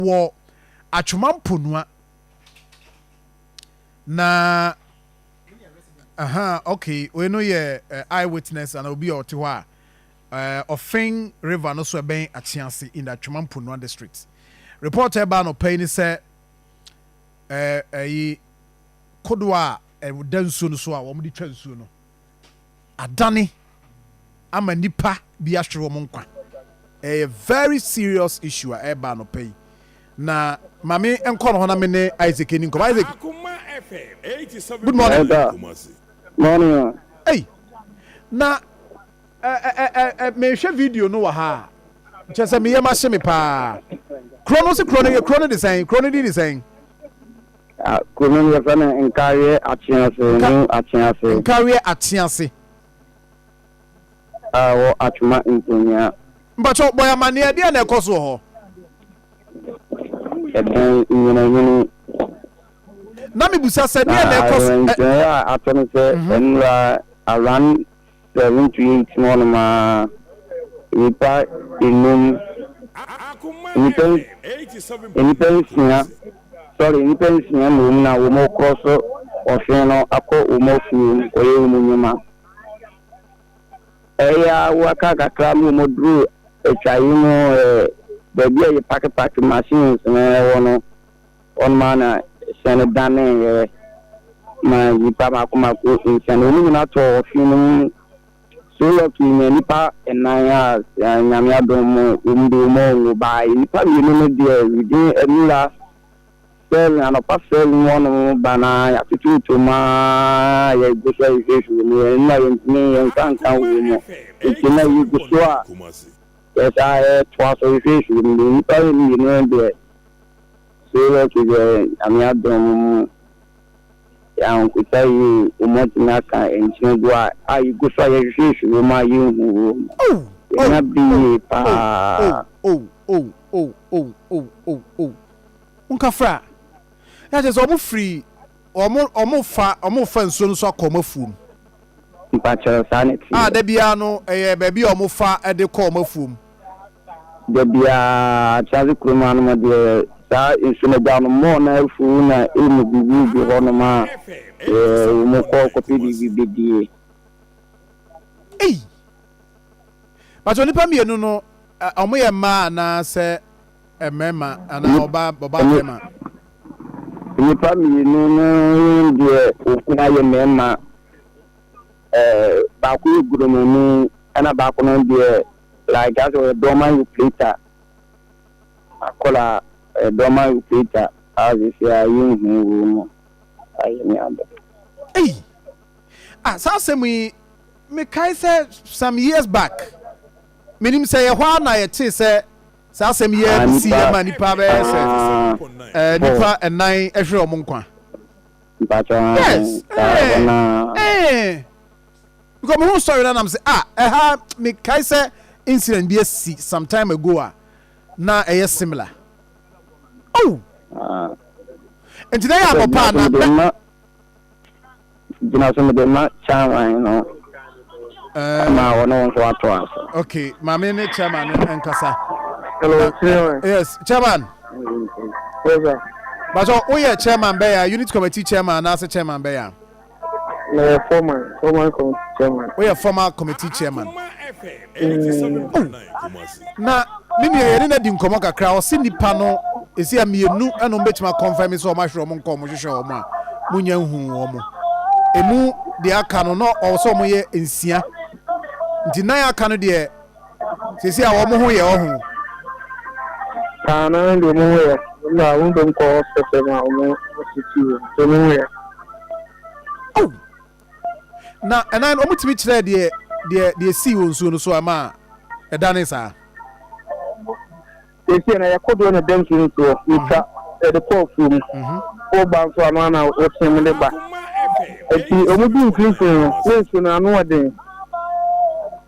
Wɔ Atwoma Mponua na aha okay wei no yɛ uh, eye witness ana obi a ɔte hɔ a Ɔfen River no so ɛbɛn Akyease in the Atwoma Mponua district. Report a ɛbaa anɔpa yi ne sɛ ɛyi kodoɔ a ɛda nsuo no so a wɔde twa nsuo no adane ama nnipa bi ahwere wɔn nkwa. Ɛyɛ very serious issue a ɛreba anɔpa yi. Na maame nkɔ no hɔ na me ne Isaac ani nkɔmɔ. Isaac, good morning. Morning. Hey, na ɛ ɛ mehwɛ video no wɔ ha a, kyerɛ sɛ meyɛ mahye me paa. Kuro no se kuro no yɛ kuro no de sɛn? Kuro no din de sɛn? Kuro no yɛfrɛ no Nkareɛ Akyease ne Akyease. Nkareɛ Akyease. A wɔ Atwoma Mponua. Mpakyɛw bɔ yɛn amaneɛ, deɛn na ɛkɔ so wɔ hɔ? Ɛbɛn Nyinahini. Na mebisa sɛ deɛn na ɛkɔ so? Na awerɛnkyerɛ a atɔ no sɛ nnora around 7 to 8 mu hɔnom a nnipa enum, nnipa 6, sorry, nnipa 6 mmom na wɔn korɔ so ɔfe no akɔ wɔn afuom kɔyɛ wɔn nnwuma. Ɛyɛ a waka kakra ma wɔn duru atwaeɛ mu baabi a yɛ park park machines no ɛwɔ no hɔnom a na hyɛn no daneeɛ ma nnipa mako mako 6 no wɔn nyinaa tɔɔ ɔfe no mu. So lucky nya nnipa 4 a Nyame adom mu wɔn de wɔn anwu baa nnipa 2 no deɛ within nnura 7, anɔpa 7 hɔnom ba na yɛatoto ntoma a yɛgu so a yɛhwehwɛ mu yɛn na yɛntumi yɛnsa nka wɔ mu, nti na yɛgu so a yɛsa yɛtoa so hwehwɛ mu. Nnipa 2 deɛ, so lucky deɛ, Nyame adom mu yɛankuta yie, wɔn atumi aka nkyɛn gu a yɛgu so a yɛhwehwɛ wɔ mu a yɛnhu wɔ mu. Yɛnya bere yie paa. Oh oh oh oh oh oh oh, nkafra yà kyerɛ sɛ ɔmo firi ɔmo fa nsuo no so akɔ ɔmo afuom. Mpakyɛw, saa ne a teɛ. Da biara no ɛyɛ baabi a ɔmo fa de kɔ ɔmo afuom. Da biara Akyase kurom hanom deɛ, saa nsuo no gya no mmɔɔ na afuo na ɛmu gugugu hɔnom a wɔn kɔ kɔpɛ biribi bɛdie. Ei, bàtɛ nipa 2 no, ɔmo yɛ mmaa anaasɛ mmarima anaa ɔbaa bɛrima? Nnipa 2 no deɛ, okuna yɛ mmarima, baako yɛ guromani ɛna baako no deɛ, like asɛ ɔyɛ doorman operator, akɔla ɔyɛ doorman operator a sisi a yɛnhu wɔ mu ayɛ ne abɛ. Ei, ah, saa asɛm yi mekae sɛ some years back, menim sɛ yɛ hɔ a na yɛtee sɛ saa asɛm yi bi si yɛ ma nipa bɛyɛ sɛ nipa 4 ɛhwere ɔmo nkwa. Mpakyɛw. Yes. Saa hɔ na. Because mehu story na nam sɛ, ah, ɛha mekae sɛ incident bi asi some time ago a na ɛyɛ similar. Oh, nti na yɛ anɔpa a na ma gyina so mede ma chairman no ma wɔne wo nso ato ase. Okay, maame ne chairman no nkasa. Hello, chairman. Yes, chairman. Yes, sir. Bàtɔ woyɛ chairman bɛyɛ a unit committee chairman anaasɛ chairman bɛyɛ a? Meyɛ former committee chairman. Woyɛ former committee chairman. Oh, na me nua yɛne no adi nkɔmmɔ kakra, ɔse nipa no ɛsi a mmienu ɛna ɔmbɛtumi akɔmfɛm sɛ ɔmo ahwere ɔmo nkɔ ɔmo hwehwɛ ɔmo a monya nhu ɔmo emu deɛ aka no na ɔwɔ sɛ ɔmo yɛ 6, nti nan aka no deɛ sɛsi a wɔn ho yɛ ɔho. Paa na deɛ ɔmo ho yɛ na wɔn bɛm kɔ hospital na ɔmo sisi wɔ nti ɔmo ho yɛ. Oh, na ɛnan no ɔmo tumi kyerɛ deɛ sii wɔ nsuo no so ama a ɛdane saa? Sisi na yɛ kodoɔ na dɛm nsuo no soɔ yɛtwa yɛde kɔ afuom, wɔba nso ano ana wɔkyɛn mu de ba, nti ɔmo di mfimfini no ne nsuo no ano ɔden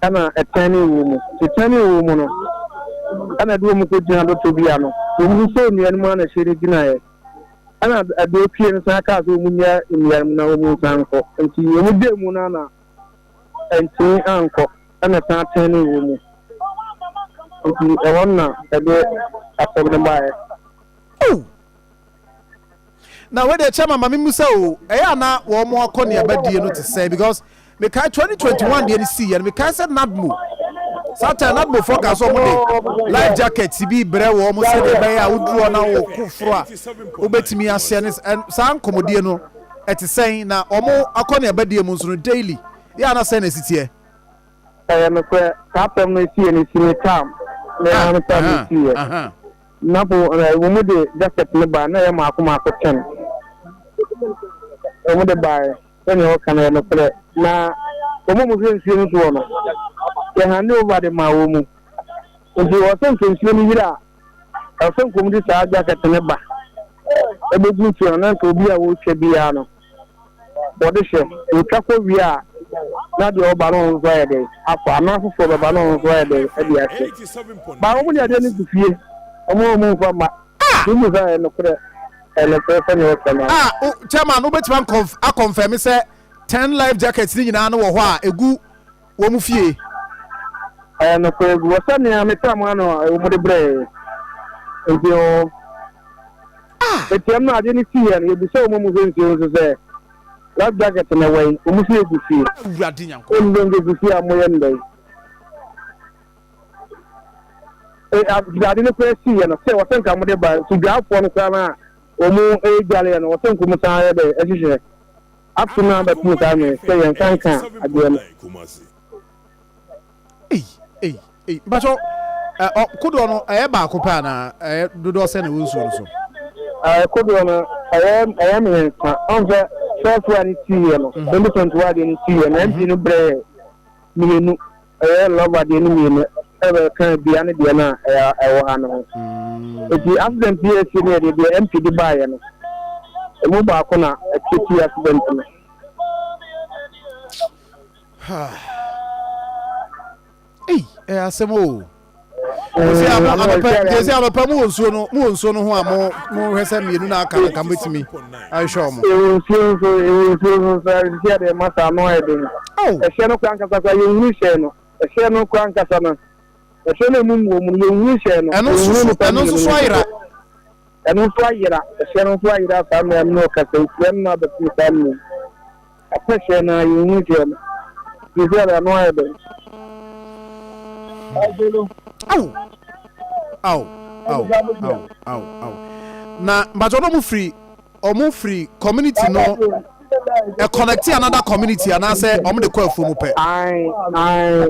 ɛna ɛtɛn ne wɔ mu, nti ɛtɛn ne wɔ mu no ɛna ɛde wɔn kɔ gyina dɔtɔ bi ano, wɔn nso nnua no mu ana ɛhyɛ no gyinaeɛ ɛna ɛde opie no san kaa sɛ wɔn nya nnua no mu na wɔn nsan nkɔ, nti wɔn gye mu no ana ɛntumi ankɔ ɛna san tɛn ne wɔ mu, nti ɛhɔ na ɛde asɛm no baeɛ. Oh! Na wei deɛ chairman ma memu sɛ o, ɛyɛ a na wɔn akɔneaba die no te sɛn because mekae 2021 deɛ no sii yɛ no mekae sɛ NADMO saa time NADMO foɔ kaa sɛ wɔn de life jacket bi brɛ wɔn sɛdeɛ ɛbɛyɛ a woduru hɔ na wɔko foro a wobɛtumi ahyɛ ne saa nkɔmmɔdie no ɛte sɛn na wɔn akɔneaba die mu nso no daily yɛ a na sɛn na ɛsi teɛ. Ɛyɛ nokorɛ, saa asɛm no siiɛ no si me tam, me ara me tam no siiɛ. Na po wɔn de jacket no baeɛ, na ɛyɛ mmaako mmaako ten. Wɔn de baeɛ, sɛdeɛ wɔka no ɛyɛ nokorɛ. Na wɔn a wɔhwɛ nsuo no soɔ no, yɛ hand over de maa wɔn mu. Nti wɔsɛ nka nsuo no yiri a, ɛwɔ sɛ nka wɔn de saa jacket no ba ɛbɛgu nsuo no, na nka obi a wɔretwa biara no, wɔde hyɛ, wɔtwa kɔ wie a, na deɛ ɔba no nso ayɛ dɛn afa, anaa foforɔ bɛba no nso ayɛ dɛn de ahyɛ. Ba wɔn de adeɛ no gu fie, wɔn a wɔn mfa mma. Wɔn mu sɛ ɛyɛ nokorɛ, ɛyɛ nokorɛ sɛdeɛ wɔka no. Ah, o, chairman, wobɛtumi akɔnfɛmi sɛ ten life jackets ne nyinaa no wɔ hɔ a egu wɔn fie. Ɛyɛ nokorɛ egu hɔ sɛnea metaa mu ano a wɔn de brɛɛ nti o. Ah! Etiam no adeɛ no siiɛ no, yɛbisa wɔn a wɔhwɛ nsuo no so sɛ, Life jacket no ɛwɔ he? Wɔn se egu fie. Awurade Nyankopɔn. Wɔn sɛ egu fie a moyɛ no dɛn? E, ade no koraa siiɛ no, sɛ wɔsɛ nka mode ba nso dwaafoɔ no koraa no a wɔn ɛredwareɛ no, wɔsɛ nka wɔn san yɛ dɛn ɛhyehyɛ. Up to now bɛtom saa mmerɛ sɛ yɛn nsa nka adeɛ no. Ei ei ei mpatsɔ ɛ ɔ kodoɔ no ɛyɛ baako pɛ anaa ɛyɛ dodoɔ sɛ na ɛwɔ nsuo no so. Ɛɛ kodoɔ no ɛyɛ ɛyɛ mmiɛnsa ɔn sɛ first one no siiɛ no 2021 deɛ no siiɛ no MP no brɛɛ mmienu ɛyɛ lɔba deɛ no mmienu ɛbɛka dua no deɛ no a ɛyɛ ɛwɔ ha no ho eti accident yi a esi no yɛ deɛ deɛ MP de baeɛ no emu baako na ɛtete accident no. Ei, ɛyɛ asɛm o. Sɛ anɔpa sɛ anɔpa mu wɔ nsuo no mu wɔ nsuo no ho a mo mo hwɛ sɛ mmienu na aka no nka mobɛtumi ahwehwɛ wɔn. Ɛwɔ nsuo nso ɛwɔ nsuo nso sɛ sisi adeɛ ma saa ano ayɛ den. Ɛhyɛ no kora nkasa kora yɛnhunu hyɛ no ɛhyɛ no kora nkasa no ɛhyɛ no emu mu wɔ mu no yɛnhunu hyɛ no. Ɛno nso so ɛno nso so ayera. Ɛno nso ayera ɛhyɛ no nso ayera saa mmerɛ no ɔkasa nsuo no abɛpem saa mmerɛ. Ɛpɛ hyɛ na yɛnhu hyɛ no. Sisi a ano ayɛ dɛn. Aw aw aw aw aw aw na mbatɔ no ɔmo firi ɔmo firi community no ɛ connect another community anaasɛ ɔmo de kɔ afuo mu pɛ. Ae ae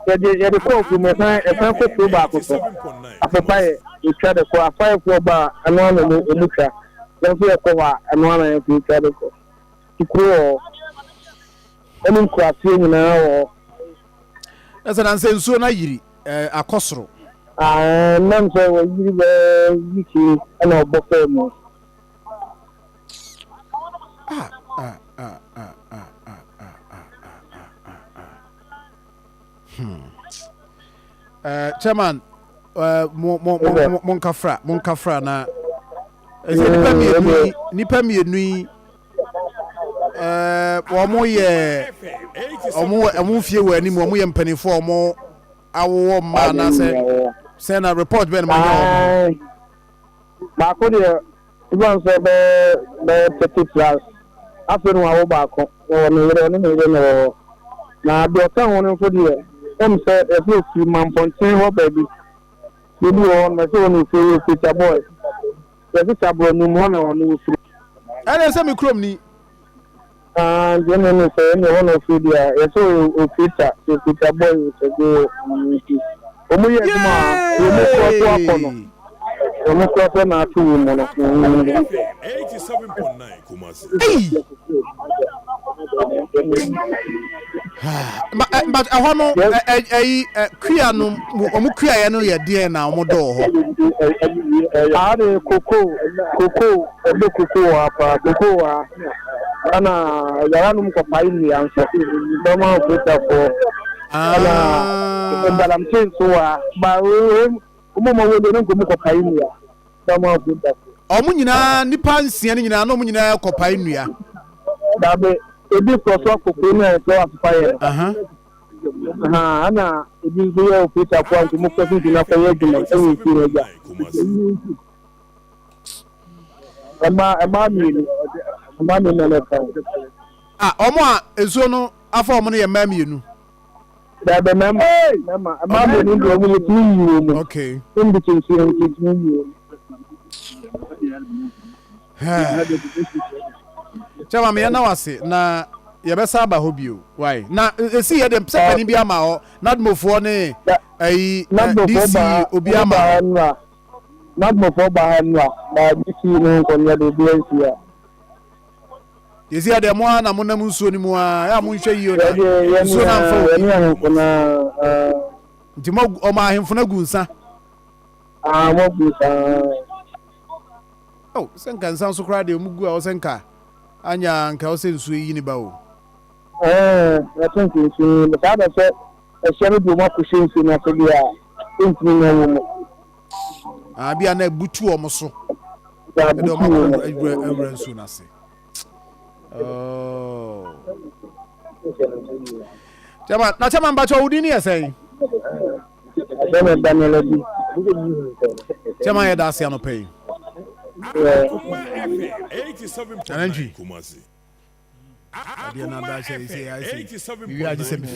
yɛde yɛde kɔ afuo mu ɛsan ɛsan kɔ kuro baako so afɔpa yɛ yɛtwa de kɔ afaefoɔ ba a ɛno ano ɔmo ɔmo twa yɛn nso yɛkɔ hɔ a ɛno ano yɛn nso yɛtwa de kɔ. Kuro wɔ hɔ, ɛne nkuraseɛ nyinaa wɔ hɔ. Na sɛ nansɛ nsuo no ayiri eh, akɔ soro. Ah, nam sɛ wɔyiri bɛɛ week yi ɛna ɔbɔ faa mu. Ah, ah, ah, ah, ah, ah, ah, ah, ah, ah, ah, ah. Hmm. Uh, chairman, uh, mo mo mo mo nkafra, mo nkafra na. Ɛsɛ nipa mmienu yi, nipa mmienu yi, ɛɛ wɔn yɛ wɔn wɔn mfie wɔ anim, wɔn yɛ mpanimfoɔ, wɔn awowɔ mma anaasɛ sɛ na report bɛn na mo anya wɔn. Baako deɛ ibɔ nsɛ bɛyɛ bɛyɛ 30 plus afei no wawo baako wɔ ne yere ɔne ne yere na ɛwɔ hɔ na deɛ ɔka ho no nso deɛ ɛm sɛ yɛsɛ ofiri mampɔnten hɔ baabi. Obi wɔ hɔ no, ɛsɛ ɔno ofiri yɛ preacher boy. Yɛse Sabrɔ nim hɔ na ɔno ofiri. Ɛne sɛ me kurom ni. Ah, nti ɛne ne sɛ ɛne hɔ na ofiri deɛ a, yɛsɛ ɔyɛ o preacher, sɛ preacher boy o sɛ go nti. Ɔmo yɛ adwuma a, wɔn kura so akɔ no. Wɔn kura so na ato wɔn mu no. Ei! But ɛhɔ no ɛyi kua no wɔn kuaeɛ no yɛ deɛn na wɔn dɔ wɔ hɔ. Aha de koko koko ɛbɛ koko wɔ ha paa koko wɔ ha ɛna yàrá nom kɔpae nnua nso bɛma ofutafoɔ ɛna galamsey nso wɔ ha ba wɔn mu wɔn deɛ ne nkɔmu kɔpae nnua. Wɔn nyinaa, nnipa nsia no nyinaa, na wɔn nyinaa kɔpae nnua. Dabi, ebi kɔ so akɔ kuro no a yɛfrɛ asopa yɛ. Ɛna ebi nso yɛ ofisafo a nti wɔkɔ so gyina kɔyɛ adwuma ɛwɔ nsuo no agya. Mmaa mmaa mmienu. Mmaa mmienu na na ɛka ho. Ah, wɔn a nsuo no afa wɔn no yɛ mmaa mmienu. Daabi mmarima mmarima mmaa mmienu deɛ wɔn yɛtumi yi wɔn mu. Okay. Wɔn de kyɛ nsuo no yɛtumi yi wɔn mu. Kyɛma meyɛ na wase na yɛbɛsa aba hɔ bio. Why? Na esi yɛ de sɛ panin bi ama hɔ nadmofoɔ ne ɛyi DC obi ama hɔ. Nadmofoɔ ba ha nnura na DC no nkɔnyɛ de obi ansi a. Yɛsi yɛ deɛ mo ara na mo nam nsuo no mu ara yɛ a mo nhwɛ yie na nsuo no amfa obi. Yɛne ahemfo no ara. Nti mo ɔmo ahemfo no agu nsa. Ah, mo agu nsa. Oh, sɛ nka nsa nso koraa deɛ ɔmo gu a ɔsɛ nka anya nka ɔsɛ nsuo yi ne ba o. Ɛɛ, ɛsɛ nka nsuo yi ne saa na sɛ ɛhyɛ no de ɔmo akɔhyɛ nsuo no ase deɛ a, ɛntumi nyɛ wɔ mu. Ah, bi a na abutu wɔn so. Ɛde wɔn akɔ awura awura nsuo no ase. Oh. Chairman, na chairman bakyɛ wo din ne yɛ sɛn? Chairman Daniel Adi. Chairman yɛ da ase anɔpa yi. Anantwi. Adeɛ na ada ahyɛ sɛ ayɛ sɛ mewie agye sɛ mefi.